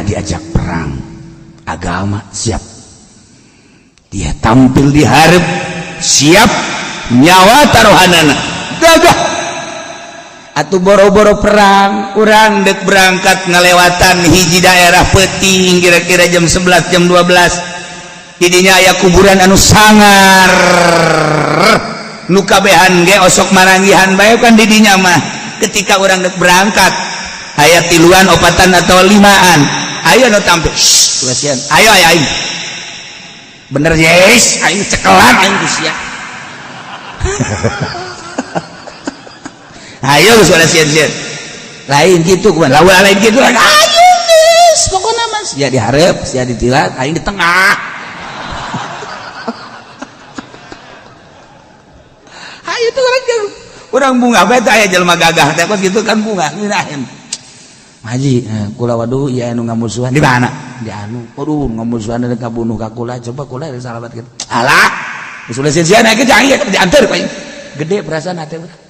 Ketika diajak perang agama siap, dia tampil di hareup, siap nyawa taruhanana, gagah. Atau boro-boro perang, urang dek berangkat ngelewatan hiji daerah peuting, kira-kira jam 11, jam 12, didinya aya kuburan anu sangar, nu kabehan ge osok maranggihan bae kan didinya mah. Ketika urang dek berangkat, aya tiluan, opatan, atau limaan, ayo nu tampil. Shh, ayo ayo aing bener, yes, aing cekelan, aing geus sia. Ayo geus ulah sieun-sieun, lain kitu kumaha, lamun lain kitu, ayo geus, pokona mah sia di hareup, sia di tilat, aing di tengah. Ayo tuh urang bunga bae teh, aya jelema gagah teh kos kitu kan, bunga ngeunaheun. Haji, kula waduh ieu anu ngamusuhan di mana? Di anu. Waduh, ngamusuhan rek ngabunuh ka kula, coba kula salamat kitu. Alah, geus ulah sieun-sieun, aya jangan ieu dianteur ku aing. Gede perasaan hati urang.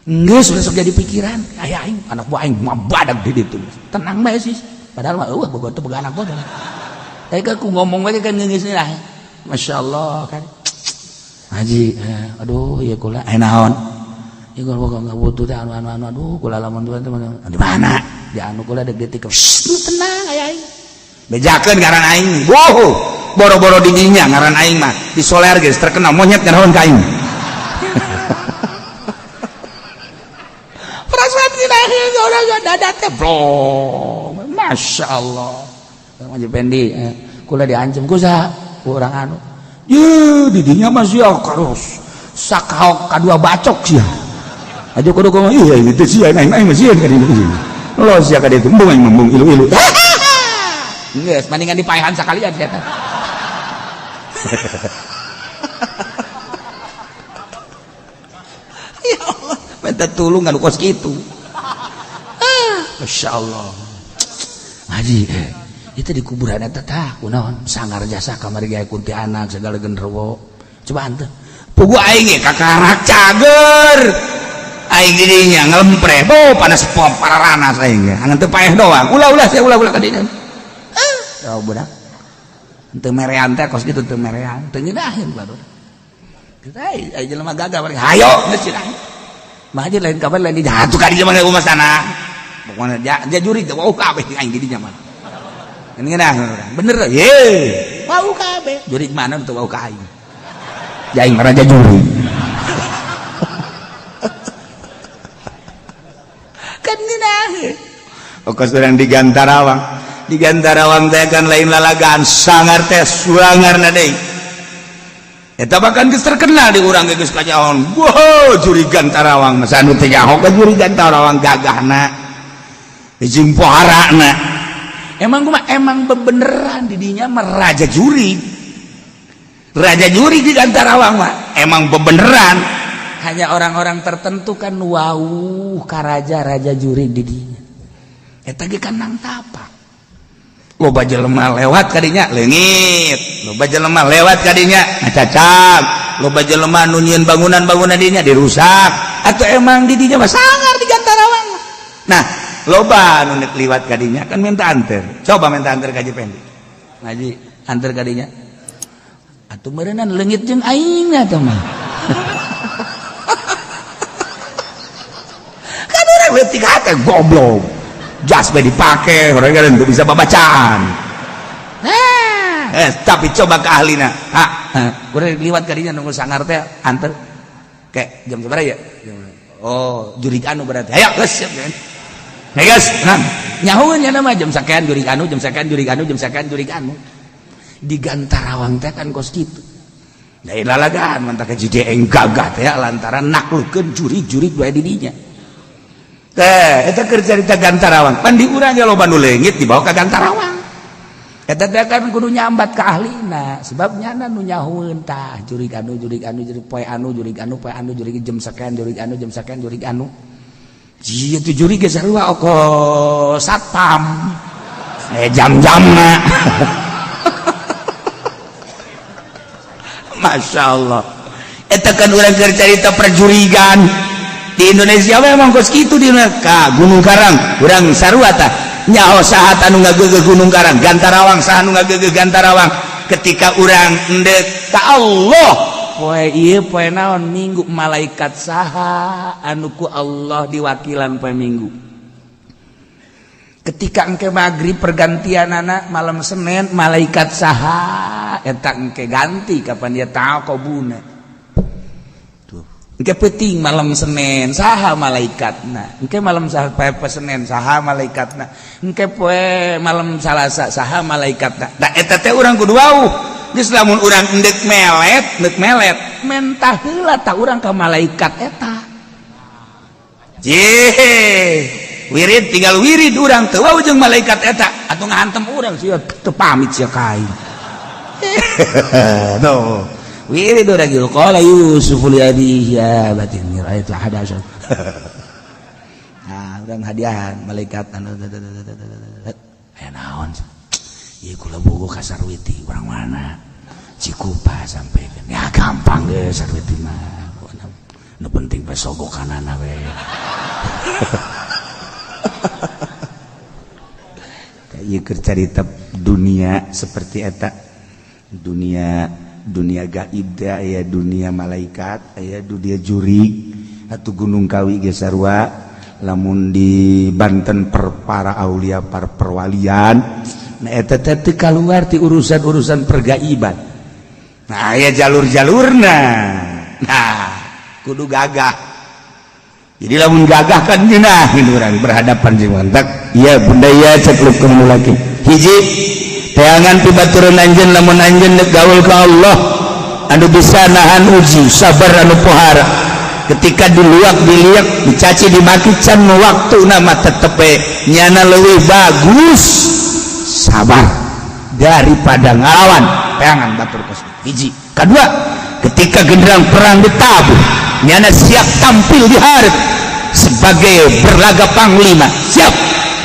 Geus ulah sok jadi pikiran. Aya aing, anak buah aing mah badag di ditu. Tenang bae sih. Padahal mah eueuh boga teu boga anak buah. Tapi kan ku ngomong bae kan geus lah. Masya Allah kan. Haji, aduh ieu kula aya naon? Ieu kula enggak butuh teh anu anu anu, aduh kula lamun tuh di mana? Di anu kula dek detik. Tenang aya aing. Bejakeun ngaran aing. Wow, boro-boro di dinya ngaran aing mah di Soler geus terkenal, monyet ngaraon ka aing. Perasaan tidak orang dada teh blong. Masya Allah. Haji Pendi, kula diancam ku saha? Ku urang anu. Ye, didinya mah sia terus sakaok kadua bacok sia. Aja kudu kumaha, iya itu sia aing aing mah sieun ka ditu. Lo sia ka ditu embung aing embung ilu-ilu. Geus mendingan dipaehan sakalian sia teh. Ya Allah, minta tulung anu kos kitu. Ah, Masya Allah. Haji, itu di kuburan eta tah kunaon sangar jasa kamari gae kuntianak segala genderuwo. Coba henteu. Pugu aing ge kakarak cager. Aing di dinya ngelempre, bo panas pom pararanas aing ge. Angan teu paeh doang. Ulah-ulah sia ulah-ulah ka dinya. Ah, budak. Henteu merean teh kos kitu, teu merean, teu ngeunaheun baru. Kita ai jelema gagah bari hayo geus cenah. Mah aja lain kabar lain jatuh ka dinya mah umas tanah. Pokona dia juri teh wau kabeh aing di dinya mah. Ini ngeunah bener ye. Wau kabeh. Juri mana teu wau ka aing. Aing mah raja juri. Kan ngeunaheun. Okos urang di Gantarawang. Di Gantarawang teh kan lain lalagaan, sangar teh suangarna deui. Eta bahkan geus terkenal di urang geus kanyaon. Wow, juri Gantarawang masa anu teh nyaho ka juri Gantarawang gagahna. Jeung poharana. Emang gua emang bebeneran didinya mah raja juri. Raja juri di Gantarawang mah emang bebeneran. Hanya orang-orang tertentu kan wau ka raja-raja juri didinya. Eta ge kan nang tapak. Loba jelema lewat kadinya leungit, loba jelema lewat kadinya ngacacap, loba jelema nu nyieun bangunan-bangunan dinya dirusak. Atau emang didinya mah sangar di Gantarawang. Nah, loba nu nek liwat kadinya kan minta anter. Coba minta anter ka Haji Pendi. Ngaji anter kadinya. Atuh meureunnan leungit jeung aing atuh mah. Kan urang leutik hate goblok. Jas bae dipake, orang kan teu bisa babacaan. Nah, tapi coba ke ahlina. Ha, urang liwat kadinya nunggu sangar teh anter. Kayak jam sabaraha ya? Oh, jurig anu berarti. Ayo geus siap. Hey guys, nah, nyahueun nya nama jam sakean jurig anu, jam sakean jurig anu, jam sakean jurig anu. Di Gantarawang teh kan kos kitu. Lain lalagaan mantap ka JDN gagah teh lantaran naklukeun jurig-jurig bae di dinya. Teh, eta keur carita Gantarawang. Pan di urang ge loba nu leungit dibawa ka Gantarawang. Eta teh kan kudu nyambat ka ahlina, sebab nyana nu nyahueun tah jurig anu, jurig anu, jurig poe anu, jurig anu, poe anu, jurig jam sakean, jurig anu, jam sakean, jurig anu. Jia tu jurig ge sarua oko satpam. Jam-jamna. Masya Allah. Eta kan urang keur carita perjurigan. Di Indonesia memang kos kitu di ka Gunung Karang, urang sarua tah. Nyaho saha anu ngageugeuh Gunung Karang, Gantarawang, saha anu ngageugeuh Gantarawang. Ketika urang endek ka Allah poe ieu, poe naon, Minggu, malaikat saha anu ku Allah diwakilan poe Minggu? Ketika engke maghrib pergantian anak malam Senin, malaikat saha eta engke ganti kapan dia tahu? Tuh, engke peting malam Senin saha malaikatna? Engke malam saha, poe Senin saha malaikatna? Engke poe malam Salasa saha malaikatna? Nah, eta teh urang kudu wauh. Geus, lamun urang endek melet, endek melet, mentah heula tah urang ka malaikat eta. Jeh, wirid, tinggal wirid, urang teu wauh jeung malaikat eta atuh ngahantem urang, sia teu pamit sia ka aing. Tuh, wirid urang gitu. Qala Yusuf li abihi ya abati inni ra'aitu ahada asyara. Nah, urang hadiahan malaikat anu aya naon ieu? Kula bogo ka Sarwiti. Urang mana? Cikupa. Sampai ya gampang ge Sarwiti mah, nu penting bae sogokanana we. Ieu carita dunia seperti eta, dunia dunia gaib teh aya dunia malaikat, aya dunia jurig atau Gunung Kawi ge sarua. Lamun di Banten per para aulia, par perwalian, nah, eta teh teu kaluar ti urusan-urusan pergaiban. Nah, aya jalur-jalurna. Nah, kudu gagah. Jadi lamun gagah kan ngeunah urang berhadapan jeung mantak. Iya bunda, iya, cek lu lagi hiji teangan pibaturan anjeun. Lamun anjeun dek gaul ka Allah anu bisa nahan uji, sabar, anu pohara ketika diluak diliak, dicaci dimaki, can waktu nama tetep nyana lebih bagus sabar daripada ngalawan. Peangan batur kos hiji. Kedua, ketika genderang perang ditabuh, nyana siap tampil di hareup sebagai berlaga panglima, siap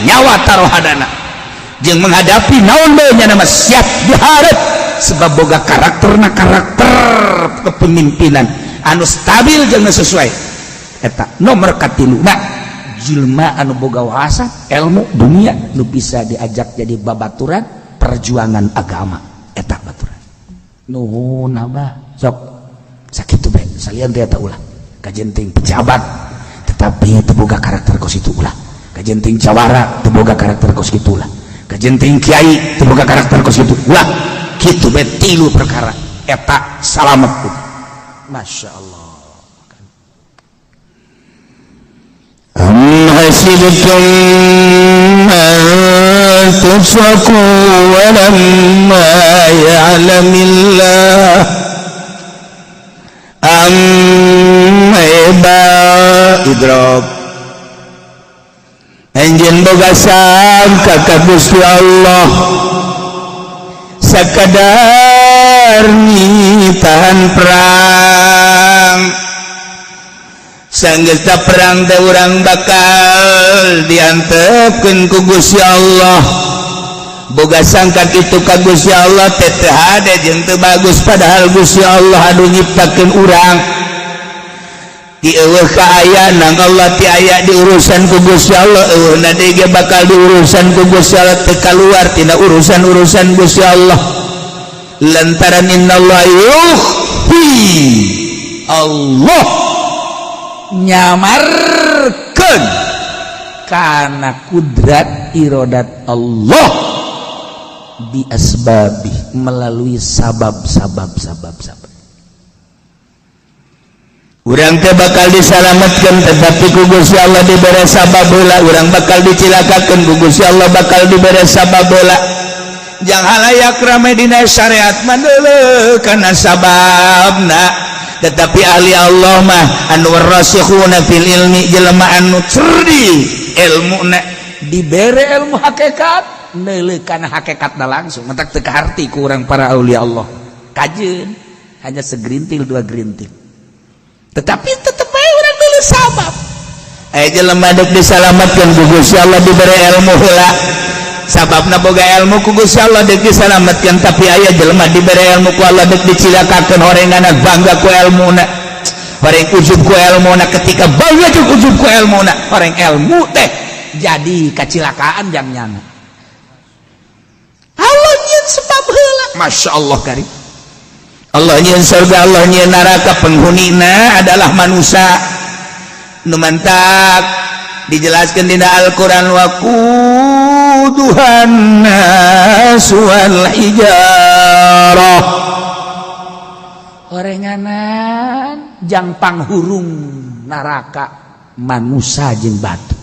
nyawa taruhanana jeung menghadapi naon bae, nyana mah siap di hareup sebab boga karakterna, karakter kepemimpinan anu stabil jeung sesuai eta. Nomor katilu, nah, jelma anu boga wawasan ilmu dunia nu bisa diajak jadi babaturan perjuangan agama, eta baturan. Nuhun, Abah. Sok sakitu bae, salian teh eta ulah. Kajeun teuing pejabat tetapi teu boga karakter kos itu, ulah. Kajeun teuing jawara teu boga karakter kos kitu, ulah. Kajeun teuing kiai teu boga karakter kos kitu, ulah. Kitu bae, tilu perkara eta salamet. Masya Allah. أم حسبتم أن تتركوا ولما يعلم الله أم idrok. Anjeun boga sangka ka Gusti Allah sakadar tahan perang, sanggeus perang teh urang bakal diantepkeun ku Gusti Allah? Boga sangka kitu ka Gusti Allah teh teu hade jeung teu bagus, padahal Gusti Allah anu nyiptakeun urang. Ti eueuh ka aya nang Allah, ti aya diurusan ku Gusti Allah, eueuh na deui ge bakal diurusan ku Gusti Allah, teu kaluar tina urusan-urusan Gusti Allah, lantaran innallaha yukhfi, Allah nyamarkeun kana kudrat irodat Allah bi asbabi, melalui sabab sabab sabab sabab. Urang teh bakal disalamatkan, tetapi ku Gusti Allah dibere sabab heula. Urang bakal dicilakakeun, ku Gusti Allah bakal dibere sabab heula. Jangan halayak rame dina syariat mah kana sababna, tetapi ahli Allah mah anu rasikhuna fil ilmi, jelema anu cerdik ilmu, dibere ilmu hakikat, neuleuh kana hakikatna langsung. Matak teu kaharti ku urang para aulia Allah, kajeun hanya segerintil dua gerintil, tetapi tetep bae urang neuleuh sabab. Aya jelema dek disalamatkeun, ku Gusti Allah dibere ilmu heula, sababna boga ilmu, ku Gusti Allah dek disalamatkeun. Tapi aya jelema dibere ilmu ku Allah dek dicilakakeun, horenganna bangga ku ilmuna, horeng ujub ku ilmuna. Ketika bangga jeung ujub ku ilmuna, horeng ilmu teh Jadi kacilakaan jang nyana. Allah nyieun sebab heula. Masya Allah karim. Allah nyieun surga, Allah nyieun neraka, penghunina adalah manusia. Nu mantak dijelaskan dina Al-Qur'an waquduhan nas wal hijarah. Orenganan jang panghurung neraka manusia jeung batu.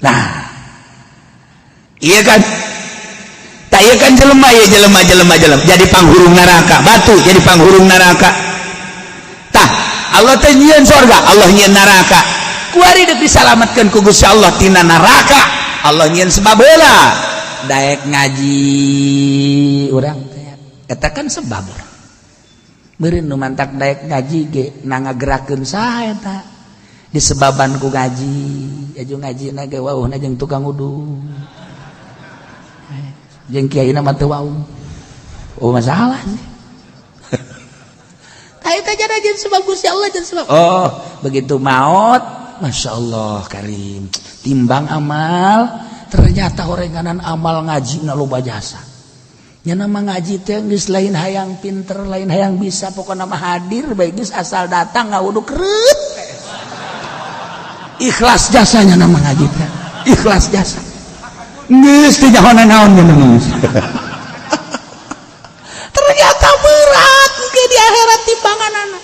Nah, iya kan? Tak iya kan jelema ya, jelema, jelema, jelema jadi panghurung neraka, batu jadi panghurung neraka. Tah, Allah teh nyieun sorga, Allah nyieun neraka. Kuari deuk disalametkeun ku Gusti Allah tina neraka, Allah nyieun sebab heula. Daek ngaji urang teh eta kan sebab urang. Meureun nu mantak daek ngaji ge na ngagerakeun saha eta? Disebaban ku ngaji, aju ngajina ge wauhna jeung tukang udud. Jeung kiai mah teu wau. Oh, masalah sih. Tah, eta jadi sebab Gusti Allah, jadi sebab. Oh, begitu maut, Masya Allah karim. Timbang amal, ternyata orenganan amal ngaji na loba jasa. Nya nama ngaji teh geus lain hayang pinter, lain hayang bisa, pokokna mah hadir bae geus, asal datang ngawudu kreut. Ikhlas jasanya nama ngaji teh. Ikhlas jasa. Geus teu nyaho naon nya nama. Ternyata berat ke di akhirat timbanganana.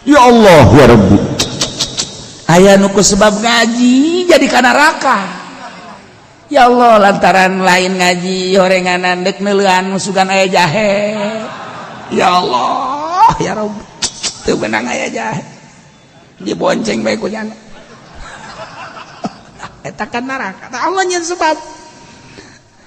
Ya Allah ya Rabbi. Aya nu ku sebab ngaji jadi ka neraka. Ya Allah, lantaran lain ngaji horenganan dek neuleuan sugan aya jahe. Ya Allah ya Rabbi, teu beunang aya jahe. Dibonceng bae ku nyana. Eta kan neraka. Tah, Allah nyieun sebab.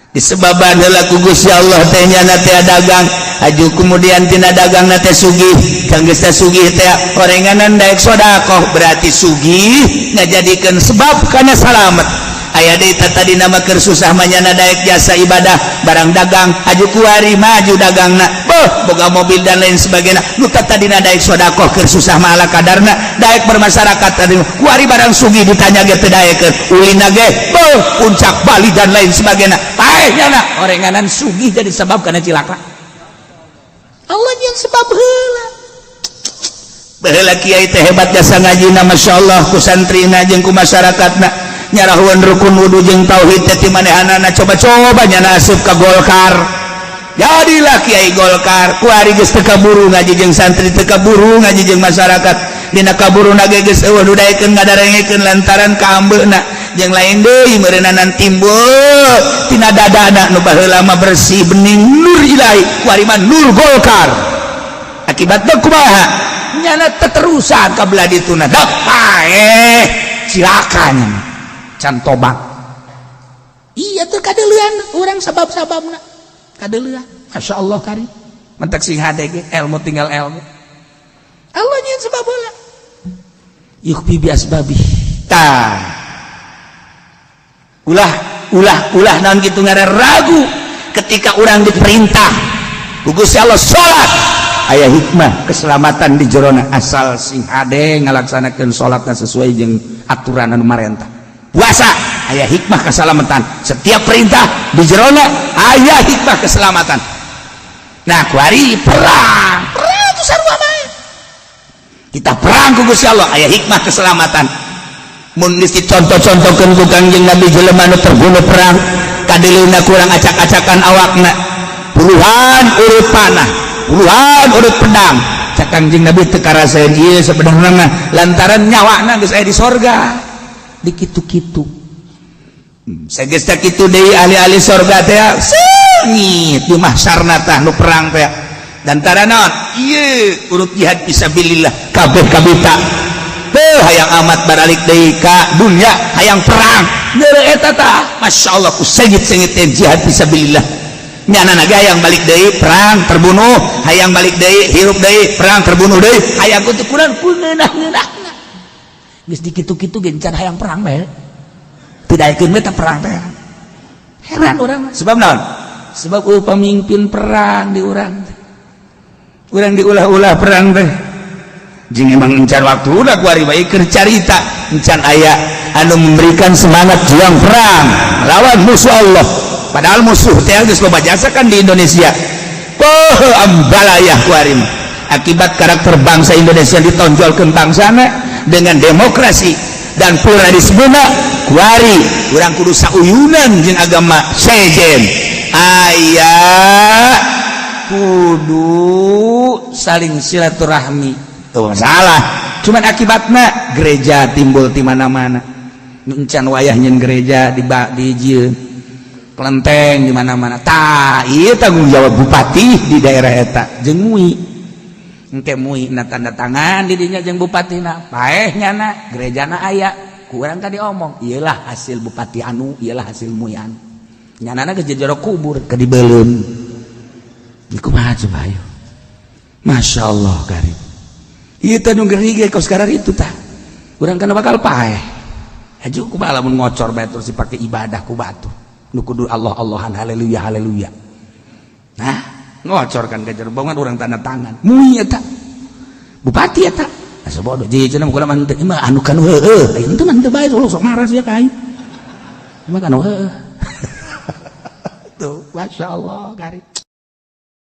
Disebaban heula ku Gusti Allah teh nyana teh dagang, aju kemudian tina dagang teh sugih. Kang geus teh sugih teh orenganan daek sedekah, berarti sugih ngajadikeun sebab kana salamet. Aya deui tadi nama keur susah mah nyana daek jasa ibadah barang dagang, aju kuari maju dagangna, beuh, boga mobil dan lain sebagainya. Nu tadina daek sedekah keur susah mah ala kadarna, daek bermasyarakat, tadi kuari barang sugih ditanya ge teu daekeun, ulina ge beuh, puncak Bali dan lain sebagainya. Paeh nyana orenganan sugih jadi sebab kana cilaka. Allah nyieun sebab heula. Baheula kiai teh hebat jasa ngajina, Masya Allah, ku santrina jeung ku masyarakatna, nyarahuan rukun wudu jeung tauhid teh ti manehanana. Coba-coba nyana asup ka Golkar, jadilah kiai Golkar. Kuari geus teu kaburu ngaji jeung santri, teu kaburu ngaji jeung masyarakat. Dina kaburu ge geus euweuh nu daekeun ngadarengekeun lantaran kaambeuna jeung lain deui meureunana timbul tina dadana. Nu baheula mah bersih bening nur ilahi, kuari mah nur Golkar. Akibatna kumaha? Nyana teterusan ka belah dituna dak paeh, cilaka nyana can tobat. Iya tuh, kadeulean urang sabab-sababna kadeulean. Masya Allah karim, mentak sing hade ge ilmu tinggal ilmu. Allah nyieun sebab heula, yukhfi bi asbabi. Tah, ulah, ulah, ulah naon kitu ngaran ragu ketika urang diperintah ku Gusti Allah salat, aya hikmah keselamatan di jerona, asal sing hade ngalaksanakeun salatna sesuai jeung aturan anu marentah. Puasa aya hikmah keselamatan. Setiap perintah di jerona aya hikmah keselamatan. Nah, kuari perang, perang itu sarua bae. Kita perang ku Gusti Allah aya hikmah keselamatan. Mun geus dicontoh-contohkeun ku Kangjeng Nabi, jelema nu terbunuh perang kadeuleuna kurang acak-acakan awakna, puluhan urut panah, puluhan urut pedang. Cak Kangjeng Nabi, teu karasaeun ieu sebenarnya mah, lantaran nyawana geus aya di sorga. Dikitu-kitu sageus teh kitu deui, ahli-ahli sorga teh sengit di mahsyarna. Tah, nu perang teh lantaran naon ieu? Urut jihad fisabilillah kabeh kabita teu hayang amat baralik deui ka dunya, hayang perang. Neureuh eta tah, Masya Allah, ku sengit-sengit teh jihad fisabilillah. Nyana naga hayang balik deui perang, terbunuh, hayang balik deui, hirup deui, perang, terbunuh deui, hayang kutu kurang ku ngeunah-ngeunahna. Geus dikitu-kitu ge can hayang perang bae, teu daekeun we teh perang teh. Heran urang mah. Sebab naon? Sebab eueuh pamimpin perang di urang teh. Urang diulah-ulah perang teh. Jeung emang encan waktu udah kuari bae keur carita, encan aya anu memberikan semangat juang perang melawan musuh Allah. Padahal musuh teh geus loba jasa kan di Indonesia. Oh, ambalayah kuari mah. Akibat karakter bangsa Indonesia ditonjolkeun bangsana dengan demokrasi dan pluralisme, kuari urang kudu sauyunan jeung agama sejen, aya kudu saling silaturahmi. Tuh masalah, cuman akibatnya gereja timbul di mana-mana. Encan wayah nyen gereja di jieun kelenteng di mana-mana. Tah, ieu tanggung jawab bupati di daerah eta jeung MUI. Engke MUI na tanda tangan di dinya jeung bupatina, paeh nyana gerejana aya. Ku urang tadi omong, iyalah hasil bupati anu, iyalah hasil MUI anu. Nyanana ke jero kubur ke dibeuleum. Kumaha coba ayo? Masya Allah karim. Ieu teh nu ngeri ge kos sekarang itu tah. Urang kana bakal paeh. Haju kumaha lamun ngocor bae terus dipake ibadah ku batu. Nu kudu Allah Allahan, haleluya haleluya. Nah, ngocor kan ke jero bangun urang tanda tangan. MUI eta. Bupati eta. Asa bodoh jadi cenah mah mah mah anu kan heueuh. Aya teu mah teu bae sok marah sia ka aing. Mah kan heueuh. Tuh, Masya Allah karim.